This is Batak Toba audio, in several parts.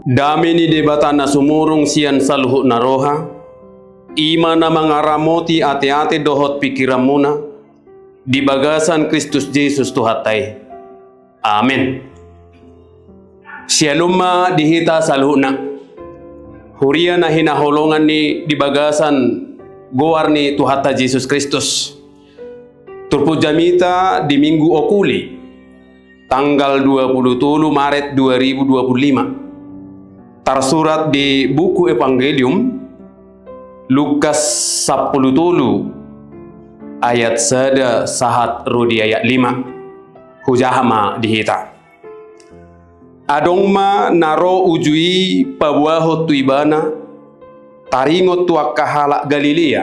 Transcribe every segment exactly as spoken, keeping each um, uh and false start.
Dame ni Debata na sumurung sian saluhut na roha, i ma na mangaramoti ateate dohot pingkiranmuna di bagasan Kristus Jesus Tuhanta i. Amen. Syalom ma di hita saluhutna, huria na hinaholongan ni di bagasan goar ni Tuhanta Jesus Kristus. Turpuk jamita di Minggu Okuli, tanggal dua puluh tolu Maret dua ribu dua puluh lima. Tarsurat di buku Evangelium Lukas sampulu tolu ayat sada sahat ro di ayat lima. Hujaha ma di hita. Adong ma na ro uju i paboahon tu ibana, taringot tu angka halak Galilea,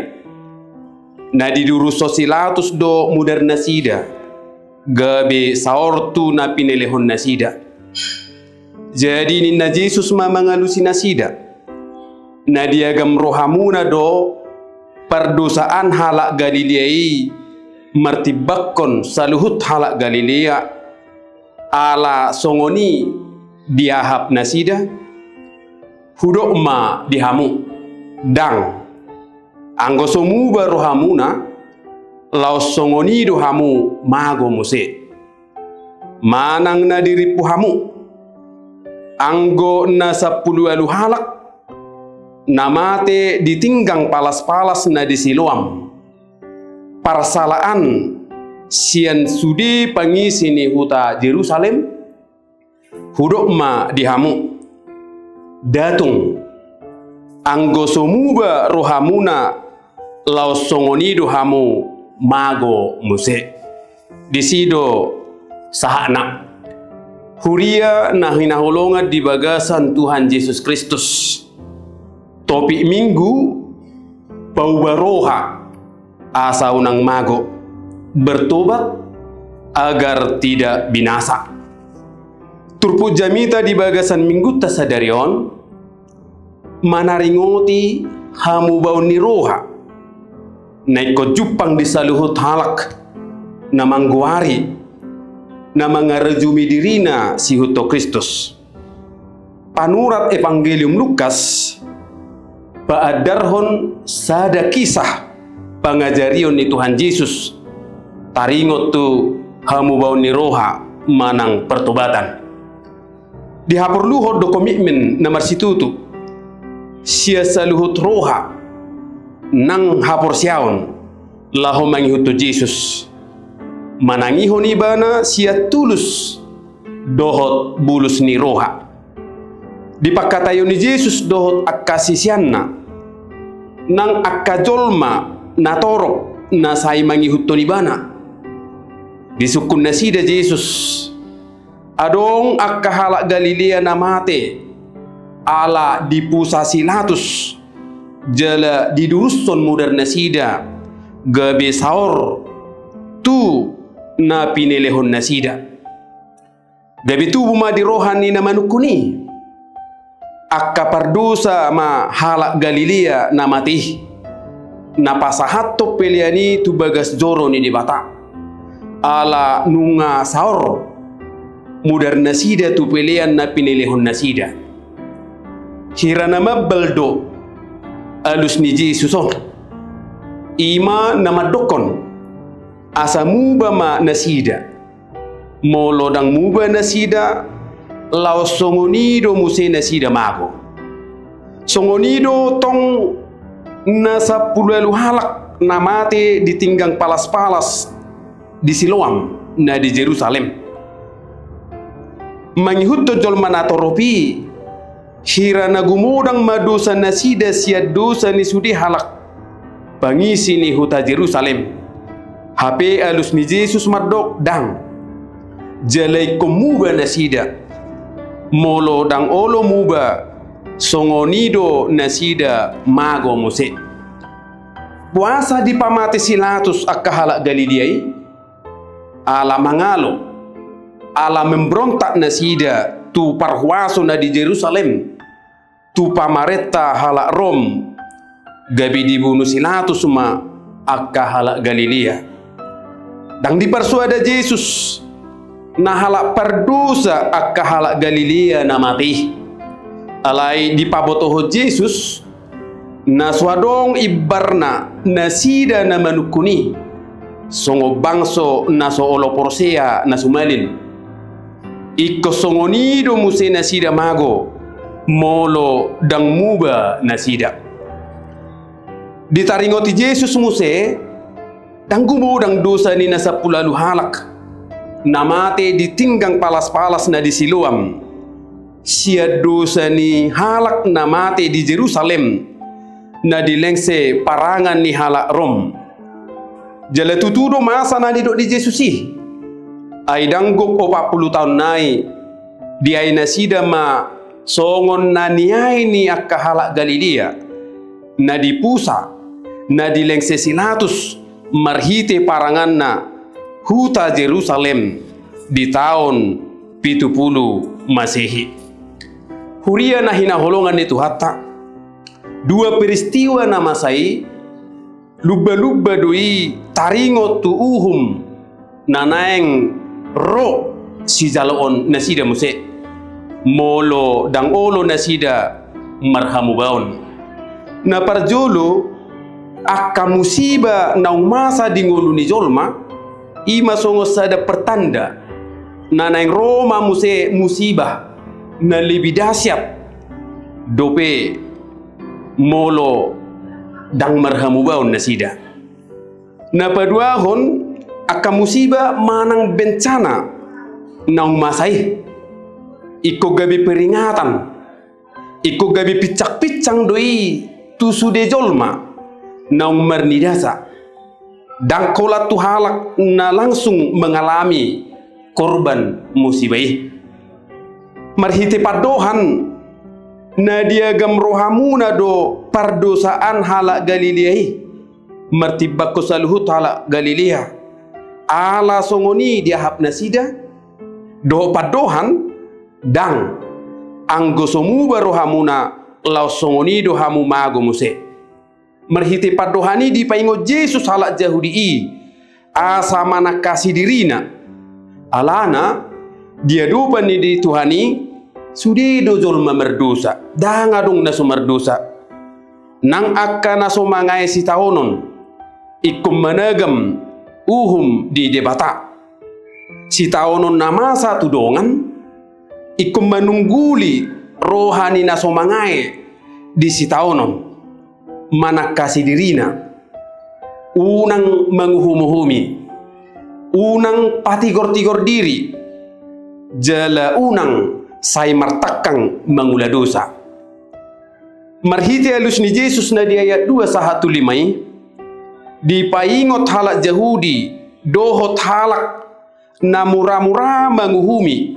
na didurushon si Latus do mudar nasida, gabe saor tu na pinelehon nasida. Jadi ninna Jesus ma mangalusi nasida: Na diagam rohamuna do pardosaan halak Galilea i martimbangkon saluhut halak Galilea, ala songon i diahap nasida? Hudok ma di hamu: Ndang. Anggo so muba rohamuna, laos songon i do hamu mago muse. Manang na dirimpu hamu, anggo na sampulu ualu halak na mate di tinggang palas-palas na di Siloam, parsalaan sian sude pangisi ni huta Jerusalem? Hudok ma di hamu: Datung. Anggo so muba rohamuna, laos songon i do hamu mago muse. Disi do sahatna. Huria na hinaholongan di bagasan Tuhan Jesus Kristus. Topik Minggu: Pauba roha asa unang mago, bertobat agar tidak binasa. Turpuk jamita di bagasan Minggunta sadari on manaringoti hamubaon ni roha na ingkon jumpang di saluhut halak na manggoari, na mangarajumi dirina siihuthon Kristus. Panurat Evangelium Lukas paandarhon sada kisah pangajarion ni Tuhan Jesus taringot tu hamubaon ni roha manang pertobatan. Dihaporluhon do komitmen na marsitutu sian saluhut roha nang haporseaon laho mangihuthon Jesus, manangihon ibana sian tulus dohot bulus ni roha. Di pangkataion ni Jesus dohot angka siseanna nang angka jolma na torop na sai mangihuthon ibana, disungkun nasida Jesus: Adong angka halak Galilea na mate ala dipusa si Latus, jala didurushon mudar nasida gabe saor tu na pinelehon nasida. Gabe tubu ma di roha ni na manungkun i: Angka pardosa ma halak Galilea na mate i, na pasahathon pelean i tu bagas joro ni Debata, ala nunga saor mudar nasida tu pelean na pinelehon nasida. Hira na mambal do alus ni Jesus on, i ma na mandokkon: Asa muba ma nasida. Molo ndang muba nasida, laos songon i do muse nasida mago. Songon i do tong na sampulu ualu halak na mate di tinggang palas-palas di Siloam na di Jerusalem. Mangihuthon jolma na torop i, hira na gumodang ma dosa nasida sian dosa ni sude halak pangisi ni huta Jerusalem. Hape alus ni Jesus mandok: Ndang. Jala ingkon muba nasida. Molo ndang olo muba, songon i do nasida mago muse. Boasa dipamate si Latus angka halak Galilea i? Ala mangalo, ala memberontak nasida tu parhuaso na di Jerusalem, tu pamarenta halak Rom, gabe dibunu si Latus ma angka halak Galilea. Ndang diparsoada Jesus na halak pardosa angka halak Galilea na mate i. Alai dipabotohon Jesus, na so adong imbarna nasida na manungkun i, songon bangso na so olo porsea na sumalin. Ingkon songon i do muse nasida mago, molo ndang muba nasida. Ditaringoti Jesus muse, ndang gumodang dosa ni na sampulu ualu halak na mate di tinggang palas-palas na di Siloam, sian dosa ni halak na mate di Jerusalem, na dilengse parangan ni halak Rom. Jala tutu do masa na nidok ni Jesus i. Ai ndang gok opat pulu taon nai, diae nasida ma songon na niae ni angka halak Galilea, na dipusa, na dilengse si Latus marhite paranganna huta Jerusalem di taon pitu pulu Masehi. Huria na hinaholongan ni Tuhanta, dua peristiwa na masa i, lumba-lumba do i taringot tu uhum na naeng ro sijaloon nasida muse, molo ndang olo nasida marhamubaon. Na parjolo, angka musiba naung masa di ngolu ni jolma, i ma songon sada pertanda na naeng ro ma muse musiba na lebih dahsyat dope molo ndang marhamubaon nasida. Na paduahon, angka musiba manang bencana naung masa i, ingkon gabe peringatan, ingkon gabe pinsang-pinsang do i tu sude jolma naung marnidasa. Ndang holan tu halak na langsung mengalami korban musiba i. Marhite pandohan na diagam rohamuna do pardosaan halak Galilea i, martimbangkon saluhut halak Galilea. Ala songon i diahap nasida, dohot pandohan, ndang, anggo so muba rohamuna, laos songon i do hamu mago muse. Marhite pandohan i dipaingot Jesus halak Jahudi i, asa manangkasi dirina. Alana, di adopan ni di Tuhan i, sude do jolma mardosa, ndang adong na so mardosa. Nang angka na so mangae sitaonon, ingkon managam uhum di Debata. Sitaonon na masa tu dongan, ingkon manungguli roha ni na so mangae di sitaonon, manangkasi dirina, unang manguhum-uhumi, unang patigor-tigor diri, jala unang sai martangkang mangula dosa. Marhite alus ni Jesus na di ayat dua sahat tu lima i, dipaingot halak Jahudi dohot halak na mura-mura manguhumi,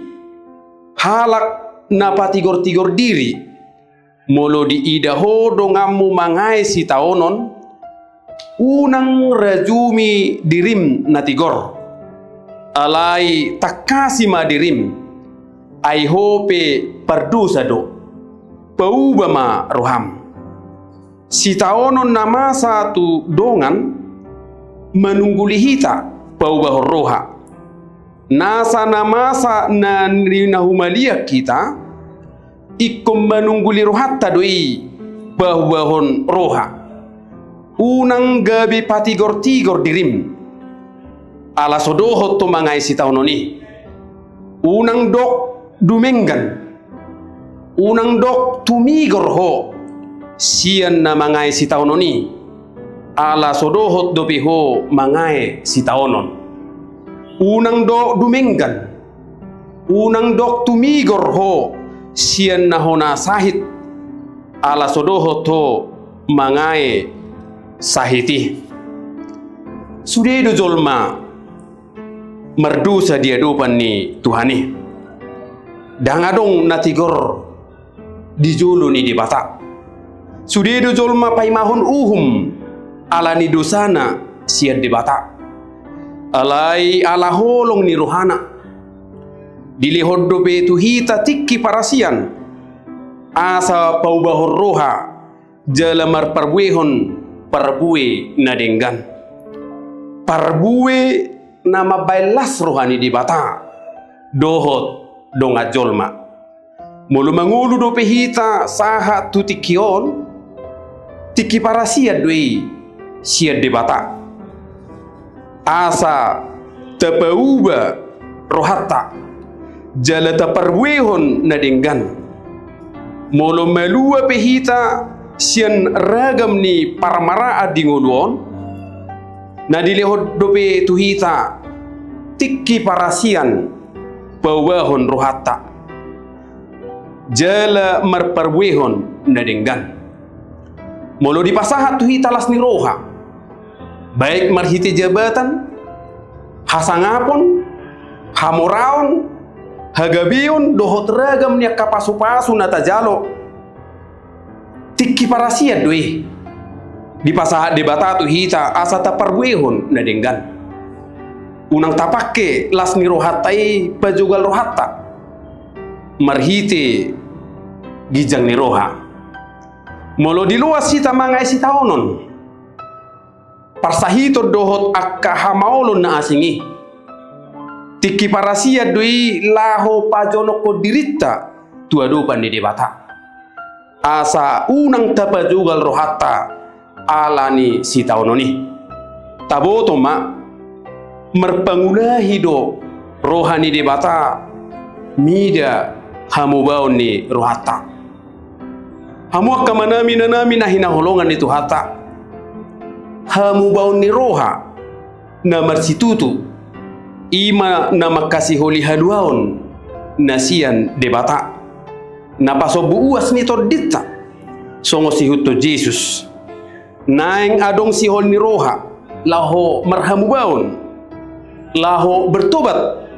halak na patigor-tigor diri, molo diida ho donganmu mangae sitaonon, unang rajumi dirim na tigor. Alai tangkasi ma dirim, ai ho pe pardosa do, pauba ma roham. Sitaonon na masa tu dongan manungguli hita paubahon roha. Nasa na masa na rinahumalian hita, ingkon manungguli rohanta do i paubahon roha. Unang gabe patigor-tigor dirim, ala so dohot ho mangae sitaonon i. Unang dok dumenggan, unang dok tumigor ho sian na mangae sitaonon i, ala so dohot dope ho mangae sitaonon. Unang dok dumenggan, unang dok tumigor ho sian na hona sahit, ala so dohot ho mangae sahit i. Sude do jolma mardosa di adopan ni Tuhan i. Ndang adong na tigor di jolo ni Debata. Sude do jolma paimahon uhum ala ni dosana sian Debata. Alai ala holong ni rohana, dilehon dope tu hita tingki parasian, asa paubahon roha jala marparbuehon parbue na denggan. Parbue na mambaen las roha ni Debata dohot dongan jolma. Molo mangolu dope hita sahat tu tingki on, tingki parasian do i sian Debata. Asa tapauba rohanta, jala taparbuehon na denggan. Molo malua pe hita sian ragam ni parmaraan di ngolu on, na dilehon dope tu hita tingki parasian paubahon rohanta, jala marparbuehon na denggan. Molo dipasahat tu hita las ni roha, baik marhite jabatan, hasangapon, hamoraon, hagabeon dohot ragam ni angka pasupasu na tajalo, tingki parasian do i dipasahat Debata tu hita asa taparbuehon na denggan. Unang tapangke las ni rohanta i pajogal rohanta marhite ginjang ni roha. Molo diloas hita mangae sitaonon, parsahiton dohot angka hamaolon na asing i, tingki parasian do i laho pajonokhon dirinta tu adopan ni Debata. Asa unang tapajogal rohanta ala ni sitaonon i. Taboto ma, marpangulahi do roha ni Debata mida hamubaon ni rohanta. Hamu angka amanami, inanami na hinaholongan ni Tuhanta, hamubaon ni roha na marsitutu, i ma na mangkasiholi haluaon na sian Debata, na pasombu uas ni tondinta, songon siihuthon Jesus. Naeng adong sihol ni roha laho marhamubaon, laho bertobat,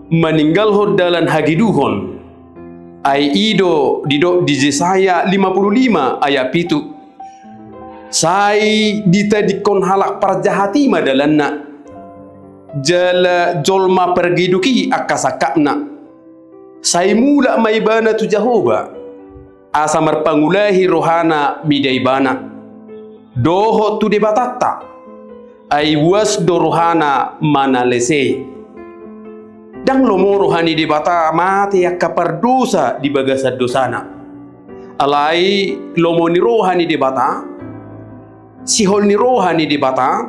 maninggalhon dalan hagiduhon. Ai i do didok di Jesaya lima puluh lima ayat pitu: Sai ditadingkon halak parjahat i ma dalanna, jala jolma pargeduk i angka sangkapna. Sai mulak ma ibana tu Jahowa, asa marpangulahi rohana mida ibana dohot tu Debatanta, ai buas do rohana manalesei. Ndang lomo roha ni Debata mate angka pardosa di bagasan dosana. Alai lomo ni roha ni Debata, sihol ni roha ni Debata,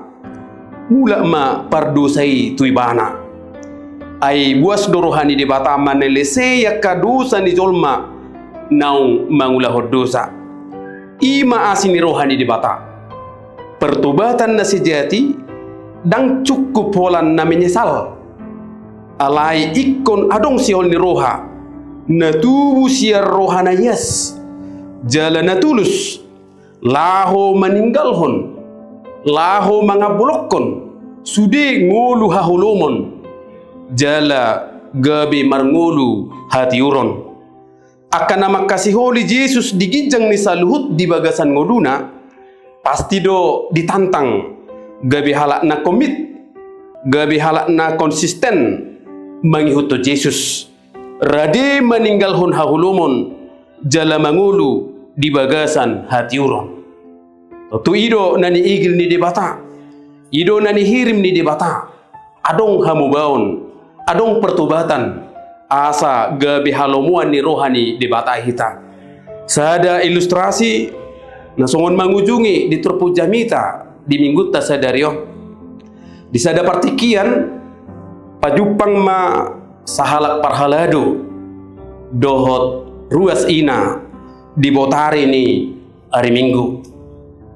mulak ma pardosa i tu ibana. Ai buas do roha ni Debata manalesei angka dosa ni jolma naung mangulahon dosa. I ma asi ni roha ni Debata. Pertobatan na sejati ndang cukup holan na menyesal. Alai ingkon adong sihol ni roha na tubu sian roha na ias jala na tulus, laho maninggalhon, laho mangabolokhon sude ngolu haholomon, jala gabe marngolu hatiuron. Angka na mangkasiholi Jesus di ginjang ni saluhut di bagasan ngoluna, pasti do ditantang gabe halak na komit, gabe halak na konsisten mangihuthon Jesus, rade maninggalhon haholomon jala mangolu di bagasan hatiuron. Tontu i do na niigil ni Debata, i do na nihirim ni Debata. Adong hamubaon, adong pertobatan, asa gabe halomoan ni roha ni Debata hita. Sada ilustrasi na songon mangujungi di turpuk jamita di minggunta sadari on. Di sada partingkian, pajumpang ma sahalak parhalado dohot ruas ina di botari ni ari Minggu.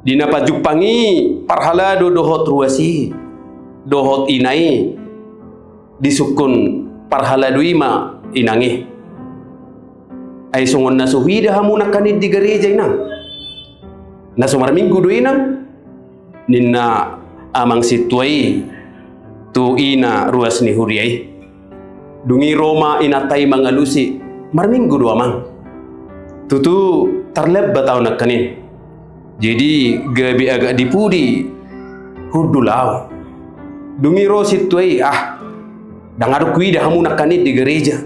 Di na pajumpang i parhalado dohot ruas i dohot ina i, disungkun parhalado i ma inang i: Ai songon na so huida hamu nangkaning di gareja, inang? Na so marminggu do, inang, ninna amang sintua i tu ina ruas ni huria i. Dung i ro ma inanta i mangalusi: Marminggu do, amang. Tutu tarlambat ahu nangkaning. Jadi gabe agak di pudi hundul ahu. Dung i ro sintua i: Ah, ndang adong huida hamu nangkaning di gareja.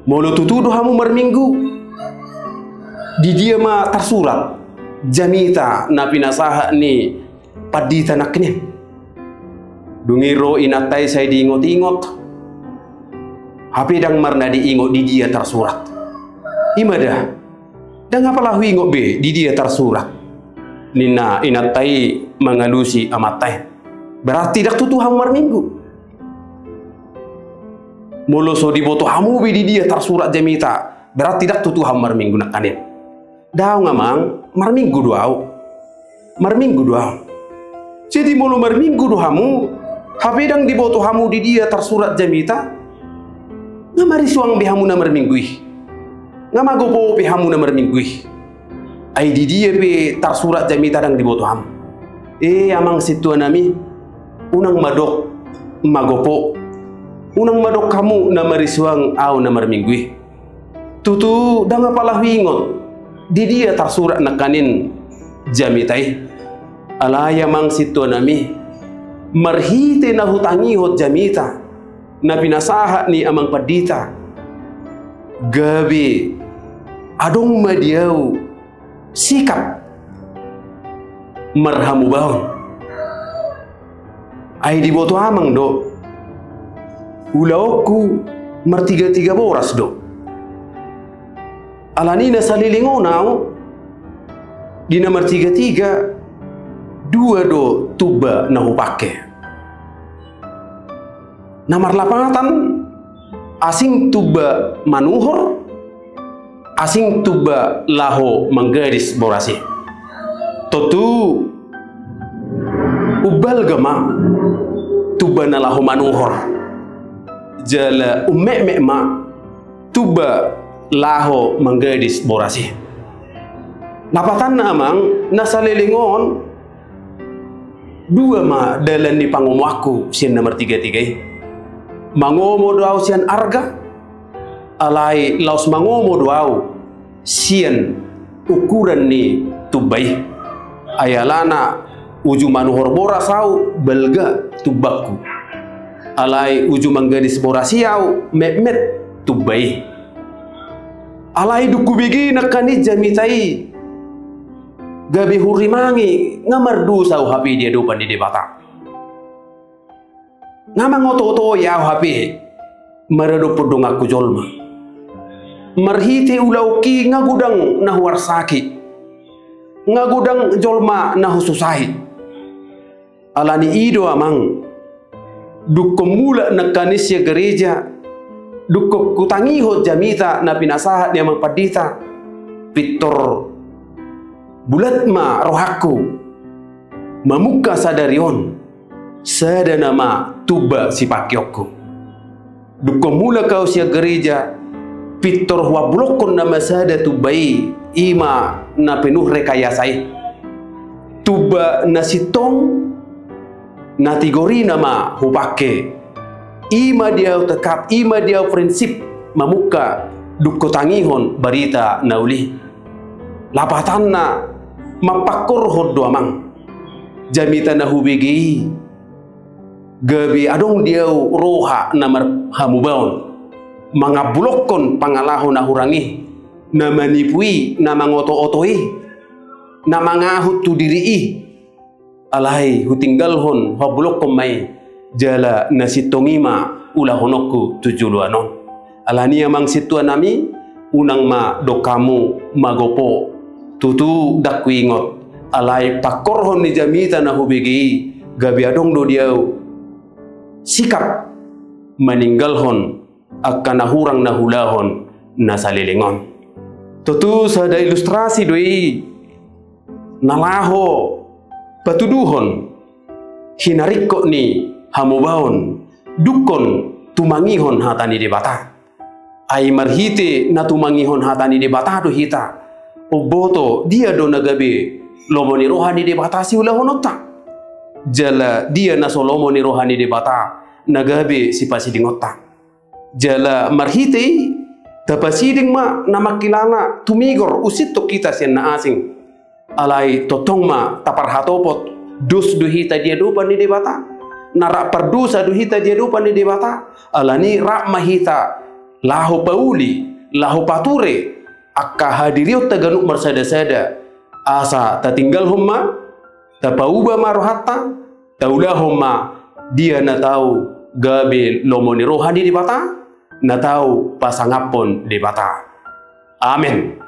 Molo tutu do hamu marminggu, di dia ma tarsurat jamita na pinasahat ni pandita nangkining? Dung i ro inanta i sai diingot-ingot: Hape ndang marna diingot di dia tarsurat. I ma da. Ndang apala huingot be di dia tarsurat, ninna inanta i mangalusi amanta i. Berarti ndang tutu hamu marminggu. Molo so diboto hamu be di dia tarsurat jamita, berarti ndang tutu hamu marminggu nangkaning. Daong amang, marminggu do ahu. Marminggu do ahu. Jadi molo marminggu do hamu, hape ndang diboto hamu di dia tarsurat jamita, nga marisuang be hamu na marminggu i. Nga magopo be hamu na marminggu i. Ai di dia pe tarsurat jamita ndang diboto hamu. E amang sintua nami, unang ma dok magopo. Unang ma dok hamu na marisuang ahu na marminggu i. Tutu ndang apala huingot di dia tarsurat nangkaning jamita i. Alai amang sintua nami, marhite na hutangihon jamita na pinasahat ni amang pandita, gabe adong ma di ahu sikap marhamubaon. Ai diboto amang do, ulaonku martigatiga boras do. Alani na saleleng on ahu, di na martigatiga, dua do tumba na hupangke. Na marlapatan, asing tumba manuhor, asing tumba laho manggadis boras i. Tontu umbalga ma tumba na laho manuhor, jala ummetmet ma tumba laho manggadis boras i. Lapatanna amang, na saleleng on, dua ma dalan ni pangomoanku sian na martigatiga i. Mangomo do ahu sian arga, alai laos mangomo do ahu sian ukuran ni tumba i. Ai alana uju manuhor boras ahu balga tumbangku. Alai uju manggadis boras i ahu metmet tumba i. Alai dung hubege nangkaning jamita i, gabe hurimangi nga mardosa ahu hape di adopan ni Debata. Nga mangotootoi ahu hape maradophon donganku jolma. Marhite ulaonki nga godang na huarsaki, nga godang jolma na hususai. Alani i do amang, dungkon mulak nangkaning sian gareja, dungkon hutangihon jamita na pinasahat ni amang pandita, pintor bulat ma rohangku mamungka sadari on sada nama tumba sipangkeonku. Dungkon mulak ahu sian gareja, pintor huambulokkon nama sada tumba i, i ma na penuh rekayasa i. Tumba na sintong, na tigor i nama hupangke. I ma di ahu tekad, i ma di ahu prinsip mamungka dungkon hutangihon barita na uli. Lapatanna, mampangkorhon do amang jamita na hubege i, gabe adong di ahu roha na marhamubaon, mangambulokkon pangalaho na hurang i, na manipu i, na mangotooto i, na mangahut tu diri i. Alai hutinggalhon, huambulokkon ma i, jala na sintong i ma ulahononku tu joloan on. Alani i amang sintua nami, unang ma dok hamu magopo. Tutu ndang huingot, alai pangkorhon ni jamita na hubege i, gabe adong do di ahu sikap maninggalhon angka na hurang na huulahon na saleleng on. Tontu sada ilustrasi do i na laho patuduhon hinaringkot ni hamubaon dungkon tumangihon hata ni Debata. Ai marhite na tumangihon hata ni Debata do hita umboto dia do na gabe lomo ni roha ni Debata siulahononta, jala dia na so lomo ni roha ni Debata na gabe sipasidingonta. Jala marhite i, tapasiding ma na mangkilala tumigor, unsintong hita sian na asing. Alai tongtong ma taparhatopot dos do hita di adopan ni Debata, na rap pardosa do hita di adopan ni Debata. Alani rap ma hita laho pauli, laho pature angka hadirionta ganup marsadasada, asa tatinggalhon ma, tapauba ma rohanta, taulahon ma dia na tau gabe lomo ni roha ni Debata, na tau pasangaphon Debata. Amen.